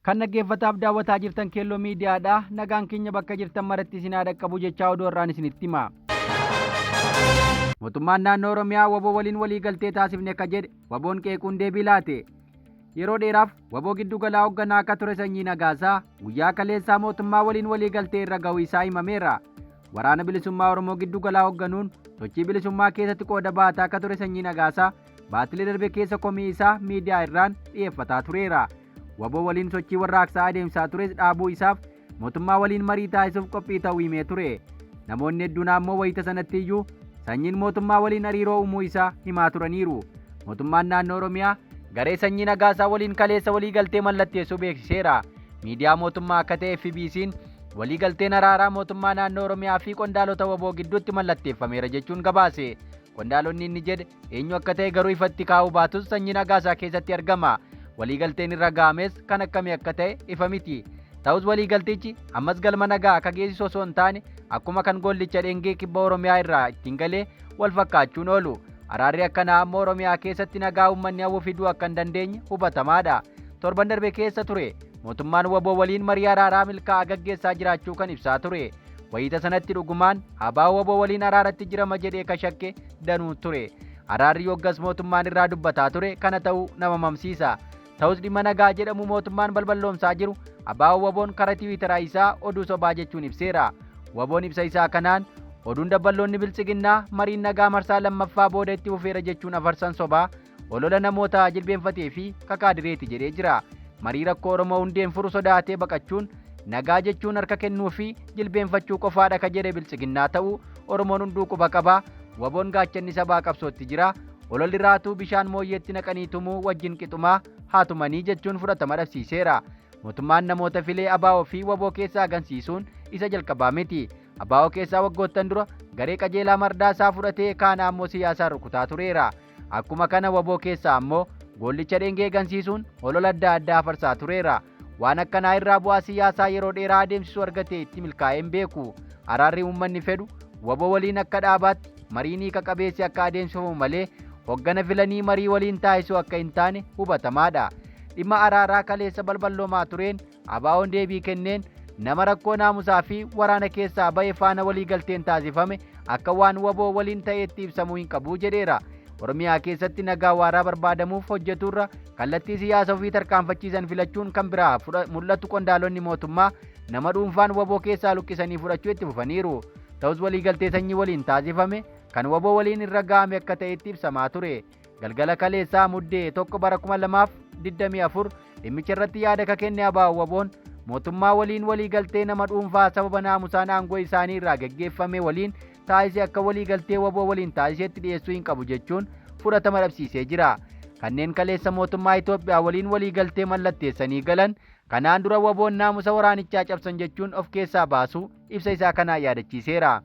Kan dhaggeeffataaf daawwataa jirtan Keelloo Miidiyaadha. Nagaan keenya bakka jirtan maratti isin haa dhaqqabu jechaa oduu har'aan isinitti hima. Mootummaan naannoo Oromiyaa waboo waliin walii galtee taasifne akka jedhe waboon qeequun deebii laate. Yeroo dheeraaf waboo giddu galaa hoogganaa akka ture Sanyii Nagaasaa guyyaa kaleessaa mootummaa waliin walii galtee irra ga'uu isaa himameera. Waraana Bilisummaa Oromoo giddu galaa hoogganuun sochii bilisummaa keessatti qooda baataa akka ture Sanyii Nagaasaa baatilee darbe keessa komii isaa miidiyaa irraan dhiyeeffataa tureera. Waboo waliin sochii warraaqsaa adeemsaa tures dhaabuu isaaf mootummaa waliin marii taasisuuf qophii ta'uu himee ture. Namoonni hedduun ammoo wayita sanatti iyyuu Sanyiin mootummaa waliin hariiroo uumuu isaa himaa turaniiru. Mootummaan naannoo Oromiyaa garee Sanyii Nagaasaa waliin kaleessa waliigaltee mallatteessuu beeksiseera. Miidiyaa mootummaa akka ta'e FBC'n waliigalteen araaraa mootummaa naannoo Oromiyaa fi qondaalota waboo gidduutti mallatteeffameera jechuun gabaase. Qondaalonni inni jedhe eenyu akka ta'e garuu ifatti kaa'uu baatus Sanyii Nagaasaa keessatti argama. Waliigalteen irra ga'ames kan akkamii akka ta'e ifa miti. Ta'us waliigaltichi ammas galma nagaa akka geessisu osoo hin taane akkuma kan gollicha dheengee kibba Oromiyaa irraa ittiin galee wal fakkaachuun oolu. Araarri akkanaa ammoo Oromiyaa keessatti nagaa uummanni hawwu fiduu akka hin dandeenye hubatamaadha. Torban darbe keessa ture mootummaan waboo waliin marii araaraa milkaa'aa gaggeessaa jiraachuu kan ibsaa ture. Wayita sanatti dhugumaan ABO waboo waliin araaratti jirama jedhee ka shakke danuu ture. Araarri yoggas mootummaan irraa dubbataa ture kana ta'uu nama mamsiisa. Ta'us dhimma nagaa jedhamu mootummaan balballoomsaa jiru ABO waboon kara tiwiitara isaa oduu sobaa jechuun ibseera. Waboon ibsa isaa kanaan oduun dabballoonni biltsiginnaa mariin nagaa marsaa lammaffaa booda itti fufeera jechuun afarsan sobaa olola namoota jilbeenfatee fi kakaadireeti jedhee jira. Marii rakkoo Oromoo hundeen furu sodaatee baqachuun nagaa jechuun harka kennuu fi jilbeenfachuu qofaadha ka jedhe biltsiginnaa ta'uu Oromoon hunduu quba qaba. Waboon gaachanni sabaa qabsootti jira. Ololli raatuu bishaan mooyyeetti naqanii tumuu wajjin qixumaa haa tumanii jechuun fudhatama dhabsiiseera. Mootummaan namoota filee ABO fi waboo keessaa gansiisuun isa jalqabaa miti. ABO keessaa waggoottan dura garee qajeelaa mardaasaa fudhatee kaan ammoo siyaasaan rukutaa tureera. Akkuma kana waboo keessaa ammoo goollicha dheengee gansiisuun olola adda addaa afarsaa tureera. Waan akkanaa irraa bu'aa siyaasaa yeroo dheeraa adeemsisu argatee itti milkaa'ee hin beeku. Araarri uummanni fedhu waboo waliin akka dhaabaatti mariin hiika qabeessi akka adeemsifamu malee hoggana filanii marii waliin taasisuu akka hin taane hubatamaadha. Dhimma araaraa kaleessa balballoomaa tureen ABO'n deebii kenneen nama rakkoo naamusaa fi waraana keessaa ba'e faana walii galteen taasifame akka waan waboo waliin ta'eetti ibsamuu hin qabu jedheera. Oromiyaa keessatti nagaa waaraa barbaadamuuf hojjetuurra kallattii siyaasa ofii tarkaanfachiisan filachuun kan biraa mul'atu qondaalonni mootummaa nama dhuunfaan waboo keessaa luqqisanii fudhachuu itti fufaniiru. Ta'us waliigaltee sanyii waliin taasifame kan waboo waliin irra ga'ame akka ta'etti ibsamaa ture. Galgala kaleessaa Muddee 1 bara 2024 dhimmicha irratti yaada ka kenne ABO Waboon mootummaa waliin waliigaltee nama dhuunfaa sababa naamusaan aangoo isaanii irraa geggeeffame waliin taasise akka waliigaltee waboo waliin taasisetti dhiyeessuu hin qabu jechuun fudhatama dhabsiisee jira. Kanneen kaleessa mootummaa Itoophiyaa waliin waliigaltee mallatteessanii galan kanaan dura waboon naamusa waraanichaa cabsan jechuun of keessaa baasuu ibsa isaa kanaan yaadachiiseera.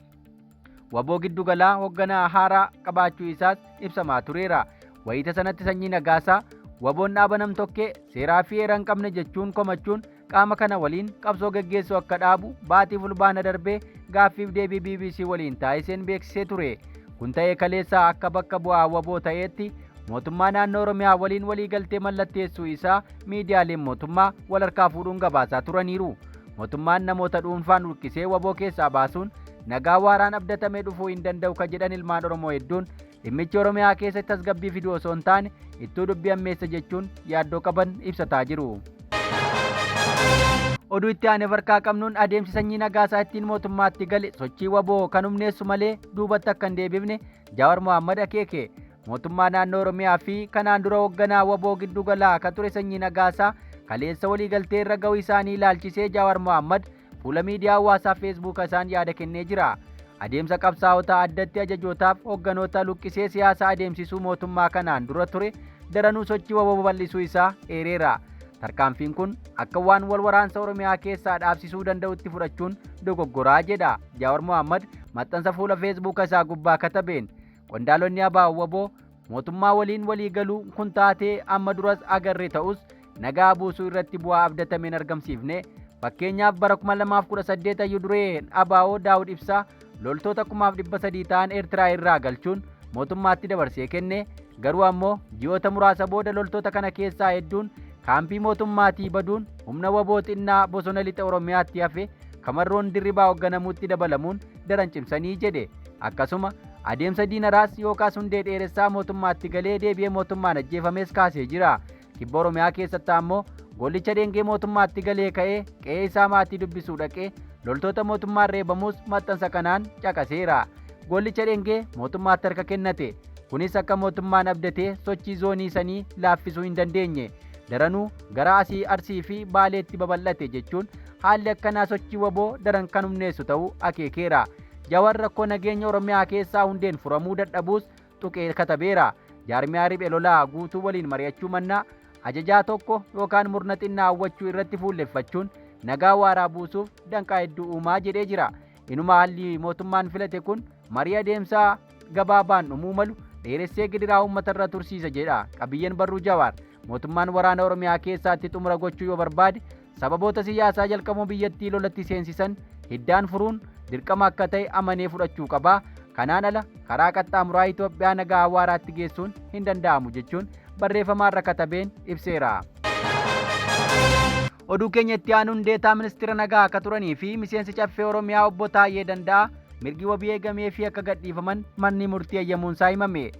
Waboo giddugalaa hogganaa haaraa qabaachuu isaas ibsamaa tureera. Wayita sanatti Sanyii Nagaasaa Waboon dhaaba namtokkee seeraa fi heera hin qabne jechuun komachuun qaama kana waliin qabsoo geggeessuu akka dhaabu baatii Fulbaana darbee gaaffiif deebii bbc waliin taasiseen beeksisee ture. Kun ta'ee kaleessa akka bakka bu'aa Waboo ta'eetti mootummaa naannoo Oromiyaa waliin waliigaltee mallatteessuu isaa miidiyaaleen mootummaa wal harkaa fuudhuun gabaasaa turaniiru. Mootummaan namoota dhuunfaan luqqisee waboo keessaa baasuun nagaa waaraan abdatame dhufuu hin danda'u ka jedhan ilmaan Oromoo hedduun dhimmichi Oromiyaa keessatti tasgabbii fiduu osoo hin taane ittuu dubbii hammeessa jechuun yaaddoo qaban ibsataa jiru. Oduu itti aanee farkaa qabnuun adeemsi sanyii nagaasaa ittiin mootummaatti gale sochii waboo kan humneessu malee duubatti akka hin deebifne Jawaar Mohaammed akeeke. Mootummaa naannoo Oromiyaa fi kanaan dura hoogganaa waboo giddu galaa kan ture Sanyii Nagaasaa kaleessa waliigaltee irra ga'uu isaanii ilaalchisee Jawaar Mohaammed fuula miidiyaa hawaasaa Feesbuuka isaan yaada kennee jira. Adeemsa qabsaa'otaa addatti ajajootaaf hoogganoota luqqisee siyaasa adeemsisuu mootummaa kanaan dura ture daranuu sochii waboo babal'isuu isaa eereera. Tarkaanfiin kun akka waan wal waraansa Oromiyaa keessaa dhaabsisuu danda'utti fudhachuun dogoggoraa jedha Jawaar Mohaammed maxxansa fuula Feesbuuka isaa gubbaa katabeen. Qondaalonni ABO wbo mootummaa waliin walii galuu kun taatee amma duras agarre ta'us nagaa buusuu irratti bu'aa abdatame hin argamsiifne. Fakkeenyaaf bara 2018 hayyu dureen ABO Daawud Ibsaa loltoota 3,300 ta'an Eertiraa irraa galchuun mootummaatti dabarsee kenne. Garuu ammoo ji'oota muraasa booda loltoota kana keessaa hedduun kaampii mootummaatii baduun humna waboo xinnaa bosona lixa Oromiyaatti hafe Kamarroon Dirribaa hoogganamuutti dabalamuun daran cimsanii jedhe. Akkasuma adeemsa Diinaraas yookaas Hundee Dheeressaa mootummaatti galee deebi'ee mootummaan ajjeefames kaasee jira. Kibba Oromiyaa keessatti ammoo Gollicha Dheengee mootummaatti galee ka'ee qe'ee isaa maatii dubbisuu dhaqee loltoota mootummaan reebamus maxxansa kanaan caqaseera. Gollicha Dheengee mootummaatti harka kennate. Kunis akka mootummaan abdatee sochii zoonii sanii laaffisuu hin dandeenye. Daranuu gara asii Arsii fi Baaleetti babal'ate jechuun haalli akkanaa sochii waboo daran kan humneessu ta'uu akeekeera. Jawar rakkoo nageenya Oromiyaa keessaa hundeen furamuu dadhabuus tuqee katabeera. Jaarmiyaa riphee lolaa guutuu waliin mari'achuu mannaa ajajaa tokko yookaan murna xinnaa hawwachuu irratti fuulleffachuun nagaa waaraa buusuuf danqaa hedduu uumaa jedhee jira. Inuma haalli mootummaan filate kun marii adeemsaa gabaabaan dhumuu malu dheeressee gidiraa uummatarra tursiisa jedha qabiyyeen barruu Jawaar. Mootummaan waraana Oromiyaa keessaatti xumura gochuu yoo barbaade sababoota siyaasaa jalqabuu biyyattii lolatti seensisan hiddaan furuun dirqama akka ta'e amanee fudhachuu qaba. Kanaan ala karaa qaxxaamuraa Itoophiyaa nagaa waaraatti geessuun hin danda'amu jechuun barreeffamaan katabeen ibseera. Oduu keenya itti aanuun deetaa ministeera nagaa akka turanii fi miseensi caffee Oromiyaa obbo Taayyee Danda'a mirgi wabii eegamee fi akka gadhiifaman manni murtii eeyyamuunsaa himame.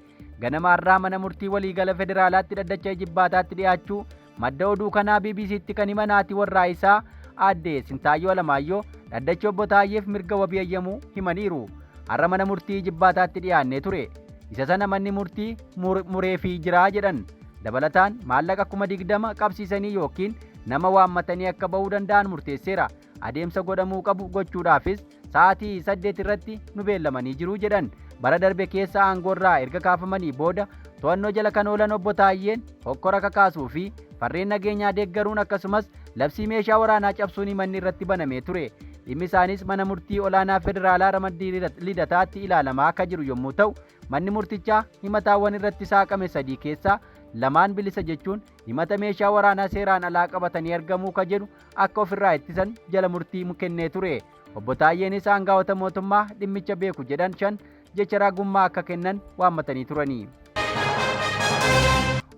Ganama har'aa mana murtii waliigala federaalaatti dhaddacha jibbaataatti dhiyaachuu madda oduu kanaa BBCtti kan himan haati warraa isaa aadde Sintaayyoo Alamaayyoo dhaddachi obbo Taayyeef mirga wabii eeyyamuu himaniiru. Har'a mana murtii jibbaataatti dhiyaannee ture. Isa sana manni murtii mureefii jiraa jedhan. Dabalataan maallaqa 20,000 qabsiisanii yookiin nama waammatanii akka ba'uu danda'an murteesseera. Adeemsa godhamuu qabu gochuudhaafis sa'aatii 8 irratti nu beellamanii jiru jedhan. Bara darbe keessa aangoorraa erga kaafamanii booda to'annoo jala kan oolan obbo Taayyeen hokkora kakaasuu fi farreen nageenyaa deeggaruun akkasumas labsii meeshaa waraanaa cabsuun himanni irratti banamee ture. Dhimmi isaanis mana murtii olaanaa federaalaa ramaddii lidataatti ilaalamaa akka jiru yommuu ta'u, manni murtichaa himataawwan irratti saaqame 3 keessaa 2 bilisa jechuun himata meeshaa waraanaa seeraan alaa qabatanii argamuu ka jedhu akka ofirraa ittisan jala murtii kennee ture. Obbo Taayyeenis aangaa'ota mootummaa dhimmicha beeku jedhan 5 jecha ragummaa akka kennan waammatanii turanii.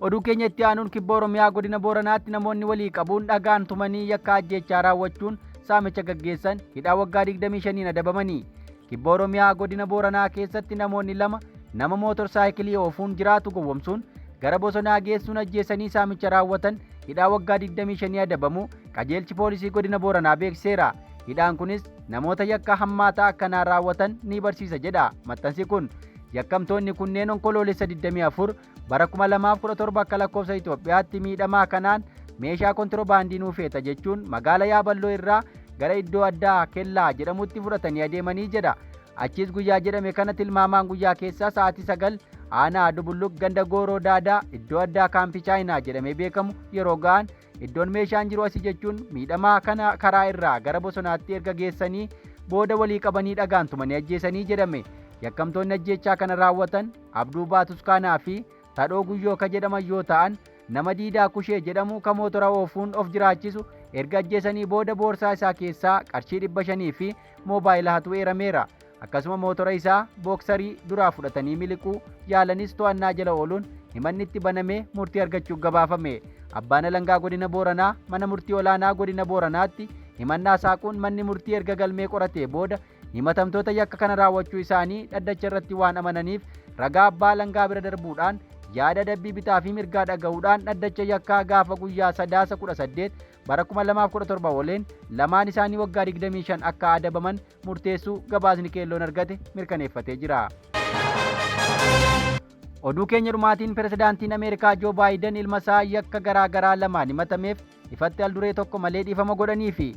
Oduu keenya itti aanuun kibba Oromiyaa godina Booranaatti namoonni walii qabuun dhagaan tumanii yakka ajjeechaa raawwachuun saamicha gaggeessan hidhaa waggaa 25 adabamanii. Kibba Oromiyaa godina Booranaa keessatti namoonni 2 nama mootorsaayikilii oofuun jiraatu gowwomsuun gara bosonaa geessuun ajjeesanii saamicha raawwatan hidhaa waggaa 25 adabamuu qajeelchi poolisii godina Booranaa beeksiseera. Hidhaan kunis namoota yakka hammaataa akkanaa raawwatan ni barsiisa jedha maxxansi kun. Yakkamtoonni kunneen onkoloolessa 24 bara 2017 akka lakkoofsa Itoophiyaatti miidhamaa kanaan meeshaa kontiroobaandii nuu feeta jechuun magaala Yaaballoo irraa gara iddoo addaa Kellaa jedhamutti fudhatanii adeemanii jedha. Achis guyyaa jedhame kana tilmaamaan guyyaa keessaa sa'aatii 9 aanaa Dubulluq ganda Gooroo Daadaa iddoo addaa kaampii Chaayinaa jedhamee beekamu yeroo ga'an iddoon meeshaan jiru asii jechuun miidhamaa kana karaa irraa gara bosonaatti erga geessanii booda walii qabanii dhagaan tumanii ajjeesanii jedhame. Yakkamtoonni ajjeechaa kana raawwatan Abduu Baatuskaanaa fi Tadhoo Guyyoo ka jedhaman yoo ta'an nama Diidaa Kushee jedhamu ka mootora oofuun of jiraachisu erga ajjeesanii booda boorsaa isaa keessaa qarshii 500 fi moobaayila hatu eerameera. Akkasuma mootora isaa booksarii duraa fudhatanii miliquu yaalanis to'annaa jala ooluun himanni itti banamee murtii argachuuf gabaafame. Abbaan alangaa godina Booranaa mana murtii olaanaa godina Booranaatti himannaa saaquun manni murtii erga galmee qoratee booda himatamtoota yakka kana raawwachuu isaanii dhaddacha irratti waan amananiif ragaa abbaa alangaa bira darbuudhaan yaada adabbii bitaa fi mirgaa dhaga'uudhaan dhaddacha yakkaa gaafa guyyaa sadaasa 18 bara 2017 waliin lamaan isaanii waggaa 25 akka adabaman murteessuu gabaasni keelloon argate mirkaneeffatee jira. Oduu keenya dhumaatiin pirezidaantiin Ameerikaa Joo Baayiden ilma isaa yakka garaa garaa lamaan himatameef ifatti al duree tokko malee dhiifama godhanii fi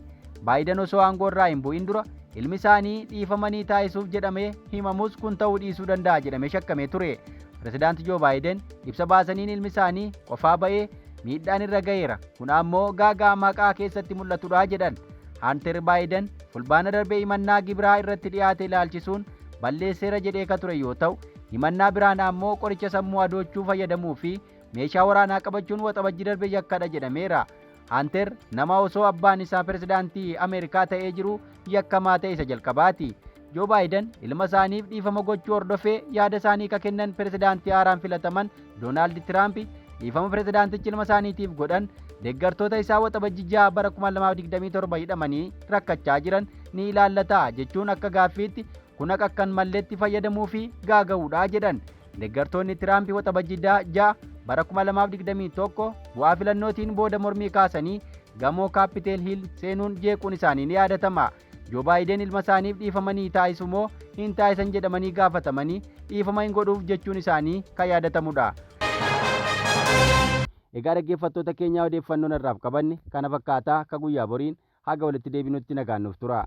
Baayiden osoo aangoo irraa hin bu'in dura ilmi isaanii dhiifamanii taasisuuf jedhamee himamus kun ta'uu dhiisuu danda'a jedhamee shakkamee ture. Pirezidaanti Joo Baayiden ibsa baasaniin ilmi isaanii qofaa ba'ee miidhaan irra ga'eera. Kun ammoo gaagaa maqaa keessatti mul'atudha jedhan. Hanter Baayiden fulbaana darbee himannaa gibiraa irratti dhiyaate ilaalchisuun balleesseera jedhee ka ture yoo ta'u, himannaa biraan ammoo qoricha sammuu adoochuu fayyadamuu fi meeshaa waraanaa qabachuun waxabajji darbe yakkadha jedhameera. Hanter nama osoo abbaan isaa pirezidaantii Ameerikaa ta'ee jiru yakkamaa ta'e isa jalqabaati. Joo Baayiden ilma isaaniif dhiifama gochuu hordofee yaada isaanii ka kennan pirezidaantii haaraan filataman Doonaald Tiraamp Dhiifama pirezidaantichi ilma isaaniitiif godhan deeggartoota isaa Waxabajji 6 bara 2027 hidhamanii rakkachaa jiran ni ilaallata jechuun akka gaaffiitti kun haqa akkan malletti fayyadamuu fi gaaga'uudha jedhan. Deeggartoonni Tiraamp Waxabajji 6 bara 2021 bu'aa filannootiin booda mormii kaasanii gamoo Kaappiteel Hiil seenuun jeequun isaanii ni yaadatama. Joo Baayiden ilma isaaniif dhiifama ni taasisu moo hin taasisan jedhamanii gaafatamanii dhiifama hin godhuuf jechuun isaanii kan yaadatamudha. Egaa dhaggeeffattoota keenyaa, odeeffannoon har'aaf qabanne kana fakkaataa. Ka guyyaa boriin haga walitti deebinutti nagaan nuuf tura.